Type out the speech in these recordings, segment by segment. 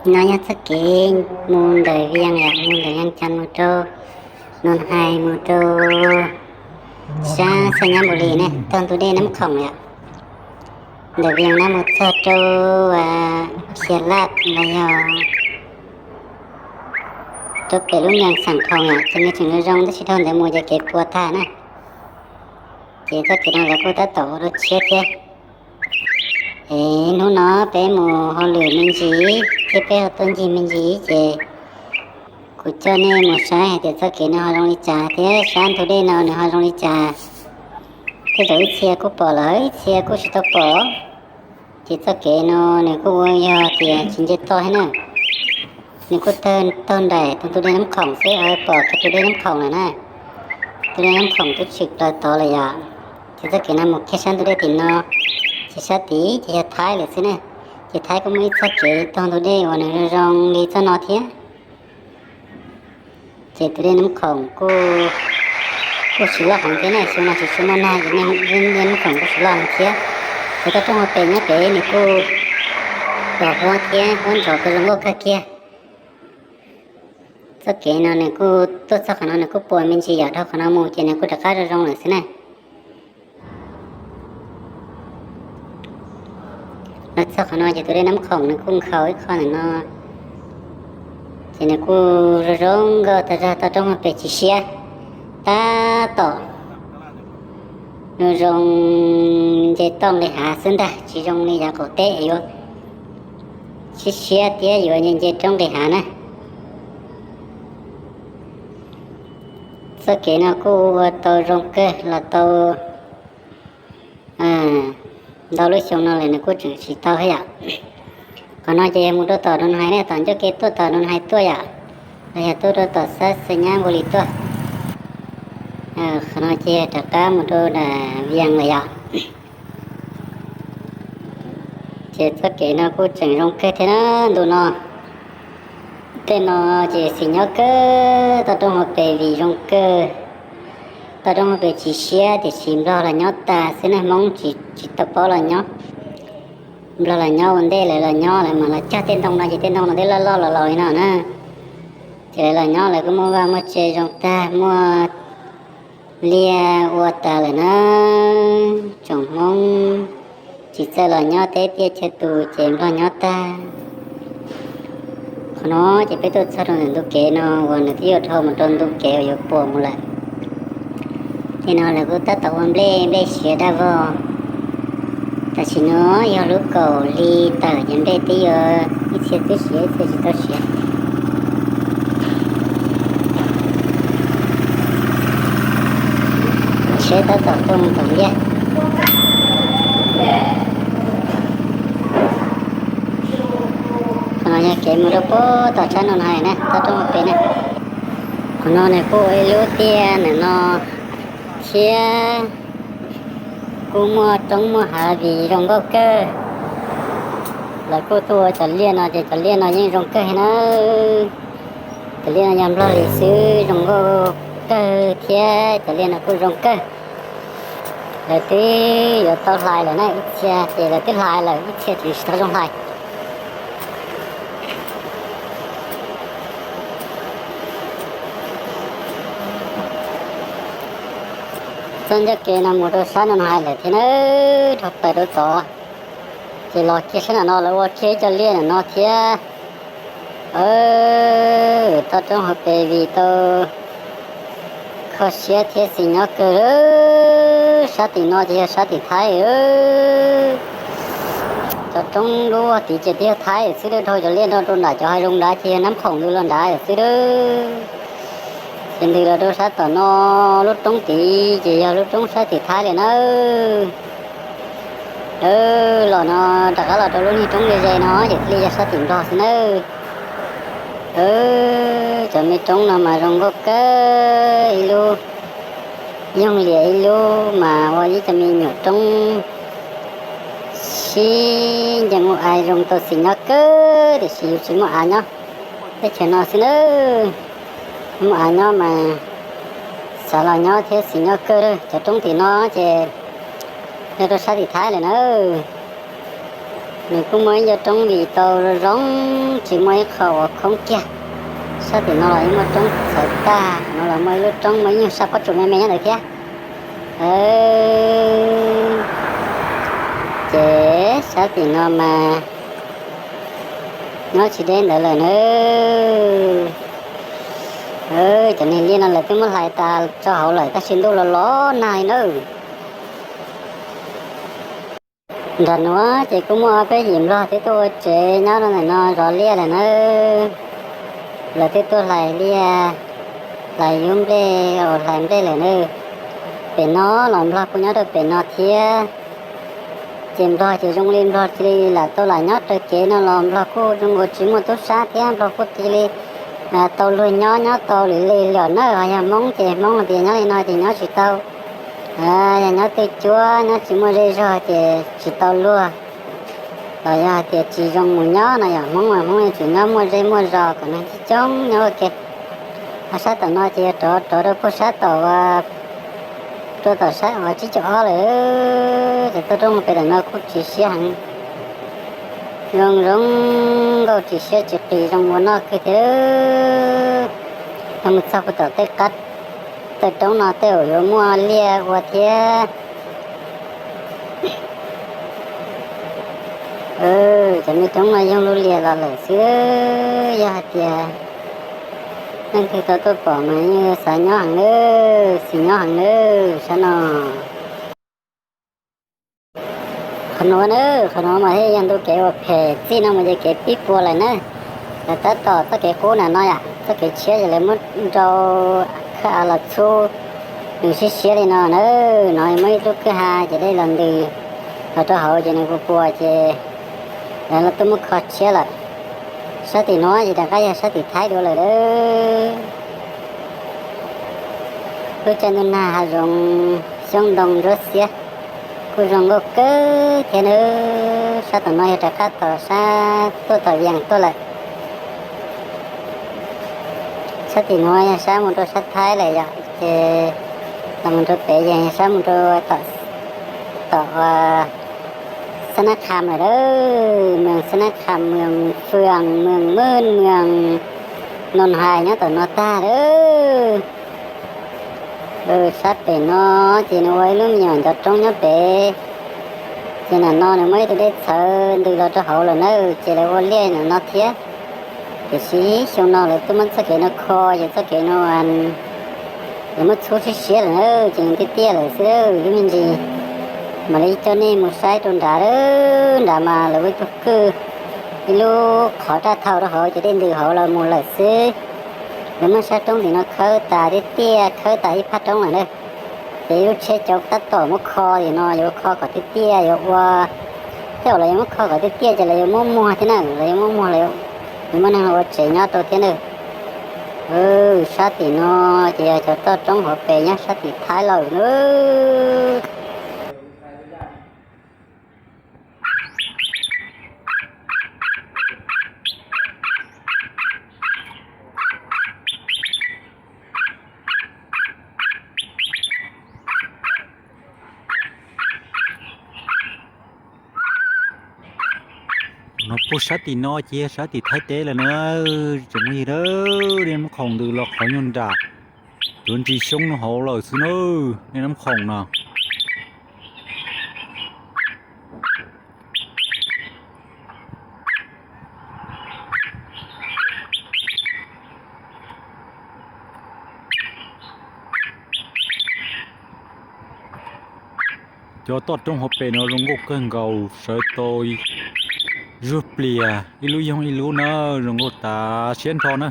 No yog txoj kev mus ntawm Vias yom, mus ntawm Vias Cas mus rau Noo Hais mus rau sab Xais Nyab Npus Lis ne, taug ntug dej Nab Khoom yom. Ntawm Vias na mus txog rau Phiav Laj los yog rau pem lub Vias Xas Khoom yom, ces nws tseem zoo zoo tab sis dhau ntawd mus ces kev puas tag na. Ces txoj kev no lawv kuj tab tom ua dua tshiab thiab. Es hnub no peb mus hauj lwm me ntsis thiab peb ho tuaj ncig me ntsis ces kuv coj nej mus saib hais tias txoj kev no ho zoo li cas thiab sab ntug dej no nws ho zoo li cas. Tej zaum ib txhia kuj pom lawm ib txhia kuj tsis tau pom. Ces txoj kev no nws kuj ua yog tias tsis nce toj thiab na. Nws kuj taug nraim tus ntug dej Nab Khoom xwb, pom kiag tus dej Nab Khoom lawm na. Tus dej Nab Khoom twb tshwm plaws tod lawm yom. Ces txoj kev no mus kiag sab ntug dej tim no, ces sab tid ces yog Thaib lawm xwb ne. Ces Thaib kuj muaj ib txoj kev taug ntug dej uas nws zoo zoo li txoj no thiab. Ces tus dej Nab Khoom kuj, kuj tsis loj heev thiab ne, xyoo no tsis tshua muaj nag ces dej Nab Khoom kuj tsis loj heev thiab. Ces toj roob hauv pes nyob pem nws kuj pom huab thiab huab ntsos kuj zoo nkauj kawg kiag. Txoj kev no nws kuj tuaj txog qhov no nws kuj puas me ntsis yom, dhau qhov no mus ces nws kuj rov qab zoo zoo lawm xwb na. Los txog qhov no ces tus dej Nab Khoom nws kuj nkhaus ib qho ntawm no, ces nws kuj zoo zoo nkauj tag zog, toj roob hauv pes tsis siab tab tom. Nws zoo nce toj nqis hav xwb ntag, tsis zoo li yav qaum teb yuav siab siab thiab yuav nce nce roob nqis hav na. Txoj kev no kuj ua tau zoo kawg los tau ntau lub xyoo no lawm nws kuj tseem tsis tau thiab yom. Qhov no ces yog mus rau tom Noo Hais ne, tom ncauj ke tuaj tom Noo Hais tuaj yom, los yog tuaj rau tom sab Xais Nyab Npus Lis tuaj. Qhov no ces yog rov qab mus rau Vias lawm yom. Ces txoj kev no kuj tseem zoo kawg thiab na ntu no. Tej no ces xis nyob kawg, toj roob hauv pes vim zoo kawg. Toj roob hauv pes tsis siab tiam sis Nplog los nyob tas xwb na, Hmoob tsis tau paub los nyob. Nplog los nyob ua ntej lawv los nyob, lawv mam los cog tej ntoo no ces tej ntoo no twb loj loj los laus li no na. Ces lawv los nyob lawv kuj muaj vaj muaj tse zoo tag, muaj liaj ua tas lawm na. Tsoom Hmoob tsis txawj los nyob teb tiaj chaw tus ces Nplog nyob tag. Qhov no ces peb tuaj txog rau ntawm ntu kev no uas nws twb yuav dhau mus rau ntu kev uas yuav puas mus lawm. Tej no lawv kuj tab tom ua nplej, nplej siav daj vog. Tam sim no yog lub kaum hli tawm ces nplej twb yuav ib txhia twb siav ib txhia tsis tau siav. Tsheb tab tom tuaj mus tom liaj. Qhov no yog kev mus rau puag tom sab Noo Hais na, toj roob hauv pes na. Qhov no nws kuj ua ib lub tiaj ntawm no thiab kuj muaj roob muaj hav vim zoo nkauj kawg. Lawv kuj tuaj ua cov liaj no ces cov liaj no yeej zoo kawg na. Cov liaj no yog Nplog li xwb, zoo nkauj kawg thiab cov liaj no kuj zoo kawg. Lawv twb yuav tau hlais lawm na, ib txhia ces lawv twb hlais lawm, ib txhia tseem tsis tau zoo hlais. Txoj ncauj ke no mus rau sab Noo Hais lawm thiab na, dhau plaws rau tod. Ces los kiag sab nram no lawv ua kiag ib co liaj nram no thiab. Toj roob hauv pes vim tau kho siab thiab xis nyob kawg. Sab tim no ces yog sab tim Thaib. Cov roob lub tid ces twb yog Thaib xwb, dhau cov liaj no rau nram cov hav zoov nrad ces yog Nab Khoom ntws los nrad xwb. Ces ntws los rau sab tom no, lub roob tid ces yog lub roob sab tim Thaib lawm na. Los no rov qab los rau lub niag roob ze ze no ces thiaj li yog sab tim Nplog xwb nawb. Cov me roob no mas zoo nkauj kawg, ib lub yoog liam ib lub mas ua ib co me nyuam roob sib nce mus ua zoo tau xis nyob kawg, tiam sis yus tsis muaj av nyob teb chaws no xwb nawb. Muaj av nyob mas xav los nyob thiab xis nyob kawg. Cov roob tim no ces yog rau sab tim Thaib lawm na. Nws kuj muaj ib co roob vim tau zoo, tsis muaj ib qho uas khoob kiag. Sab tim no los yeej muaj roob txhawv tag, no los muaj ib lub roob muaj ib nyuag sab pob tsuas me me nyob ntawd thiab. Ces sab tim no mas nyob tsis deb ntawd lawm na. Cov niag liaj no lawv twb muab hlais tas tso hauv lawm tab sis ntuj los los nag li na. Nram nuav ces kuj muaj ob peb yim nplog twb tuaj ua tsev nyob rau ntawm no zov liaj lawm na. Lawv twb tuaj hlais liaj, hlais yub nplej, hlais nplej lawm na. Pem no los nplog kuj nyob rau pem no thiab. Ces nplog ces zoo li nplog cia li lam tau lam nyob raws kev no los nplog kuj zoo ua tsis muaj tub sab thiab nplog kuj cia li tau luag nyob, nyob tau lwm li lawm na. Ho yog Hmoob ces Hmoob hais tias nyob li no ces nyob tsis tau. Yog nyob twj cuab nyob tsis muaj zej zog ces tsis tau luag. Los yog hais tias tsis zoo mus nyob no yog Hmoob mas Hmoob yuav tsum nyob muaj zej muaj zos kom neeg coob coob nyob ua ke. Ho sab tom no ces yog rov rov rau puag sab tom rau tom sab uas tsib caug ob lawm. Ces toj roob pem tom no kuj tsis siab heev, zoo zoo nkauj tsis siab tsis qis zoo ua noj kawg thiab. Yog mus txog puag tom tej qab taw roob no tej zaum yuav muaj liaj ua thiab. Cov me roob no yoog lub lias los lawm xwb. Yog hais tias leej twg tau tuaj pom mas yeej xav nyob heev nawb, xis nyob heev nawb sab no. Qhov nuav na, qhov nuav mas thiaj yog ntu kev uas phem, txij no mus ces kev pib puas lawm na. Lawv tab tom txoj kev qub na no yom, txoj kev tshiab ces lawv muab nrau khawb av los txhub nws siab siab li no na. No muaj ib lub kwj ha ces dej los ntws los rau hauv ces nws puas puas ces lawv los tuaj muab kho tshiab lawm. Sab tim nuav ces rov qab yog sab tim Thaib dua lawm. Lub caij ntuj nag hav zoov xyoob ntoo ntsuab xiab kuj zoo nkauj kawg thiab nawb. Sab tom no yog rov qab tom sab tuaj tom Vias tuaj lawm. Sab tim nuav yog sab mus rau sab Thaib lawm yom, ces los mus rau pem yog sab mus rau tom Xab Nab Kham lawm lauj. Moos Xab Nab Kham, moos Fwm, moos Mej, moos Noos Hais nyob tom no tag lauj. Sab pem no ces nws ua ib lub me nyuam ncov roob nyob pem. Ces ntawm no nws muaj ib tug dej txhawv ntws los rau hauv lawm na, ces lawv ua liaj ntawm no thiab. Tiam sis xyoo no lawv twb muab txoj kev no kho, ces txoj kev no lawv muab txhub siab siab lawm na, ces nws tiaj tiaj lawm xwb lub me ntsis. Mam li coj nej mus saib rau nrad, nrad mas lawv ua ib tug kwj, ib lub qhov raj thau rau hauv ces dej ntws hauv los mus lawm xwb. Lawv muab sab roob tim no khawb tas tiaj tiaj, khawb tas ib phab roob lawm na. Ces ib lub tsheb cau tab tom muab kho tim no, yuav kho kom tiaj tiaj, yuav ua, tej zaum los yuav muab kho kom tiaj tiaj ces lawv yuav muab muag thiab na, lawv yuav muab muag, yuav muab neeg los ua tsev nyob rau thiab na. Sab tim no ces yog cov toj roob hauv pes nyob sab tim Thaib lawm na. No puag sab tim no ces yog sab tim Thaib teb lawm na. Tsoom phooj ywg, nej muab khoom ntws los qhov nyuag nram, tuav ntsis xyoob no hauv lawm xwb na. Nej muab khoom no. Cov toj roob hauv pes no zoo nkauj kawg nkaus, sawv tau zuag plias ib lub yoog ib lub na, zoo nkauj tas siab nrho na.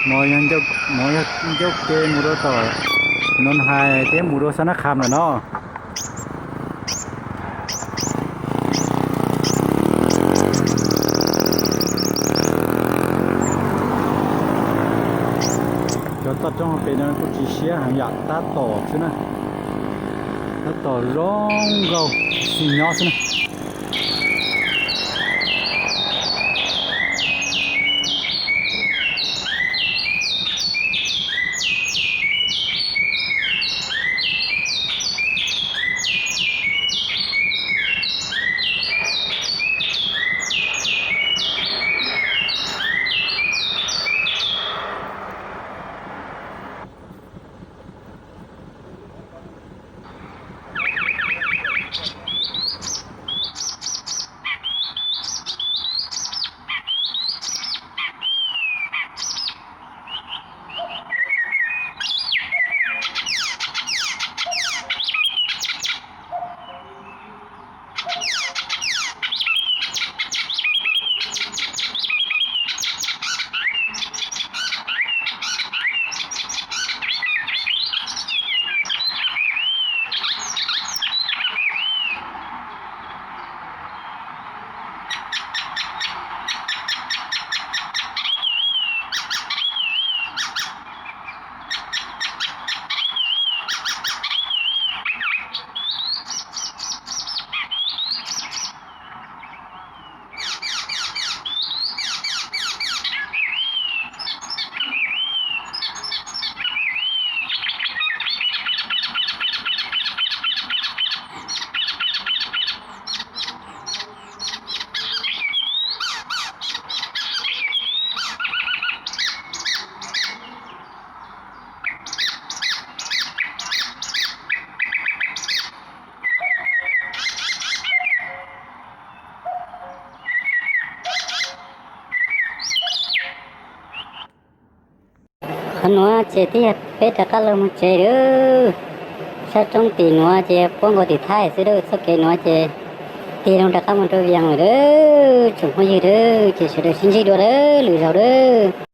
No yog ncauj ke mus rau tom Noo Hais thiab mus rau Xab Nab Kham lawm no. Cov toj roob hauv pes no kuj tsis siab heev yam, tab tom xwb na, tab tom zoo nkaus xis nyob xwb na. Qhov nuav ces twb yog peb rov qab los mus tsev lawm. Sab roob tim nuav ces puab nkaus tim Thaib xwb lawm, txoj kev nuav ces tig loo rov qab mus rau Vias lawm lawm tsoom phooj ywg lawm, ces sawv daws sib ntsib dua lawm lwm zaug lawm.